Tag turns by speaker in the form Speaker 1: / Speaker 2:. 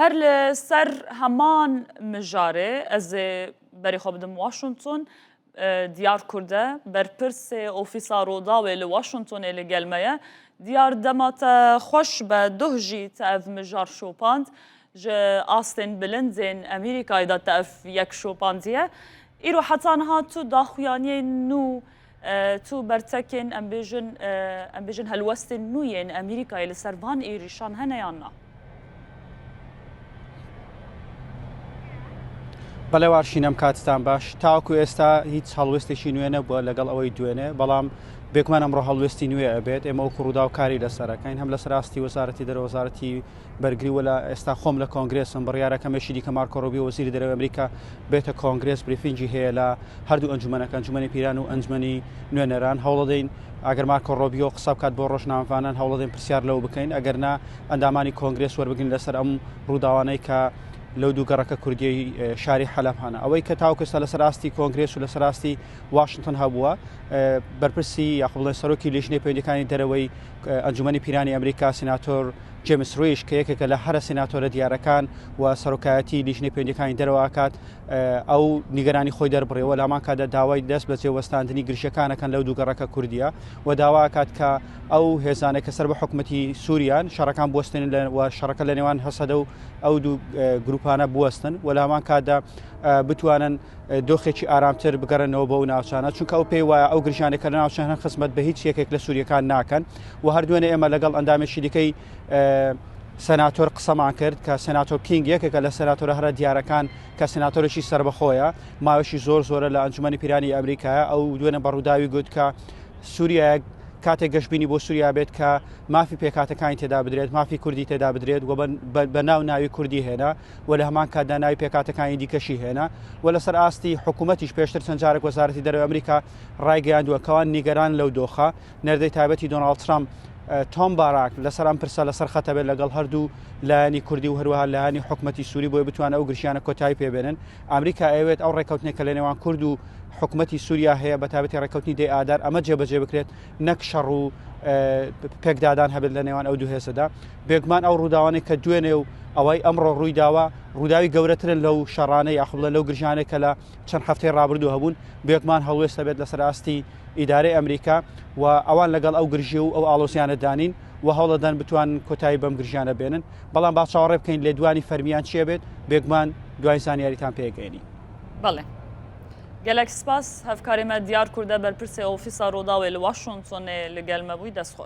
Speaker 1: هەر لە سەر هەمان مژارێ ئەز ێ بەرێ خۆ بدم واشنتۆن دیار کوردە بەرپرسێ ئۆفیسا ڕۆداوێ لە واشنتۆنێ لە گەل مەیە دیار دەما تە خوەش بە دوه ژی تە ئەڤ مژار شۆپاند ژ ئاستێن بلندێن ئەمریکای دا تە ئەڤ یەک شۆپاندیە ئیرۆ حەتا نها تو داخویانیێن نوو تو بەرتەکێن ئەم بێژن ئەم بێژن هەلوەستێن نوویێن ئەمریکای لە سەر ڤان ئێریشان هەنە یان نا؟
Speaker 2: بەڵێ وارشین ئەم کاتتان باش تاوەکو ئێستا هیچ هەڵوێستێکی نوێ نەبووە لەگەڵ ئەوەی دوێنێ بەڵام بێگومان ئەمڕۆ هەڵوێستی نوێ ئەبێت ئێمە وەکو ڕووداو کاری لەسەرەکەین هەم لەسەر ئاستی وەزارەتی دەرەوە وەزارەتی بەرگری وە لە ئێستا خۆم لە کۆنگرێسم بڕیارە کەمێکی دیکە مارکۆ ڕوبیۆ وەزیری دەرەوەی ئەمریکا بێتە کۆنگرێس briefing ی هەیە لە هەردوو ئەنجومەنەکە ئەنجومەنی پیران و ئەنجومەنی نوێنەران هەوڵەدەین ئەگەر مارکۆ ڕۆبیۆ قسە بکات بۆ ڕۆژنامەڤانان هەوڵەدەین پرسیار لەو بکەین ئەگەر نا ئەندامانی کۆنگرێس وەربگرین لەسەر ئەم ڕووداوانەی کە لەو دوو گەڕەکە کوردیەی شاری حەلەب هەنە ئەوەی کە تاوەکو ئێستا لەسەر ئاستی کۆنگرێس و لەسەر ئاستی واشنتن هەبووە بەرپرسی یاخۆ بڵێن سەرۆکی لیژنەی پەیوەندیەکانی دەرەوەی ئەنجومەنی پیرانی ئەمریکا سیناتۆر جێمس ڕیش کە یەکێکە لە هەرە سیناتۆرە دیارەکان و سەرۆکایەتی لیژنەی پەیوەندیەکانی دەرەوە ئەکات ئەو نیگەرانی خۆی دەربڕیەوە لامان کاتدا داوای دەست بەجێ وەستاندنی گرژەکانەکەن لەو دوو گەڕەکە کوردیە و داوا ئەکات کە ئەو هێزانە کە سەر بە حکومەتی سووریان شەڕەکان بوەستێنن و شەڕەکە لە نێوان هەسەدە و ئەو دوو گروپانە بوەستن و لە هەمان کاتدا بتوانن دۆخێکی ئارامتر بگەڕێنەوە بۆ ئەو ناوچانە چونکە ئەو پێی وایە ئەو گرژانێک کە لە ناوچە هەن خزمەت بە هیچ یەکێک لە سووریەکان ناکەن و هەر دوێنێ ئێمە لەگەڵ ئەندامێکی دیکەی سەناتۆر قسەمان کرد کە سەناتۆر کینگ یەکێکە لە سەناتۆرە هەرە دیارەکان کە سەناتۆرێکی سەربەخۆیە ماوەشی زۆر زۆرە لە ئەنجومەنی پیرانی ئەمریکایە ئەو دوێنێ بە ڕووداوی گوت کە سووریایەک کاتێک گەشببینی بۆ سووریا بێت کە مافی پێکاتەکانی تێدا بدرێت مافی کوردی تێدا بدرێت و بە ناو ناوی کوردی هێنا و لە هەمان کاتدا ناوی پێکاتەکانی دیکەشی هێنا و لەسەر ئاستی حکوومەتیش پێشتر چەند جارێک وەزارەتی دەرەوەی ئەمریکا ڕایگەیاندووە کەوان نیگەران لەو دۆخە نێردەی تایبەتی دۆناڵد ترامپ تۆم باراک لەسەر ئەم پرسە لەسەر خەتە بێت لەگەڵ هەردوو لایەنی کوردی و هەروەها لایەنی حکومەتی سووری بۆی بتوانن ئەو گرژیانە کۆتایی پێبێنن ئەمریکا ئەوێت ئەو ڕێککەوتنێک کە لە نێوان کورد و حکومەتی سووریا هەیە بە تایبەتی ڕێککەوتنی دەی ئادار ئەمە جێبەجێ بکرێت نەک شەڕ و پێکدادان هەبێت لە نێوان ئەو دوو هێزەدا بێگومان ئەو ڕووداوانەی کە دوێنێ و ئەوەی ئەمڕۆ ڕووی داوە ڕووداوی گەورەترن لەو شەڕانە یاخود لەو گرژانەی کە لە چەند هەفتەی ڕابردوو هەبوون بێگومان هەڵوێست هەبێت لەسەر ئاستی ئیدارەی ئەمریکا و ئەوان لەگەڵ ئەو گرژی و ئەو ئاڵۆزیانە دانین و هەوڵەدەن بتوانن کۆتایی بەم گرژیانە بێنن بەڵام با چاوەڕێ بکەین لێدوانی فەرمیان چیە بێت بێگومان دوای زانیاریتان پێگەێنی.
Speaker 1: بەڵێ. گەلەک سپاس هەڤکارێ مە دیار کوردە بەرپرسێ ئۆفیسا ڕۆداوێ لە واشنتۆنێ لە گەل مە بووی دەست خۆش.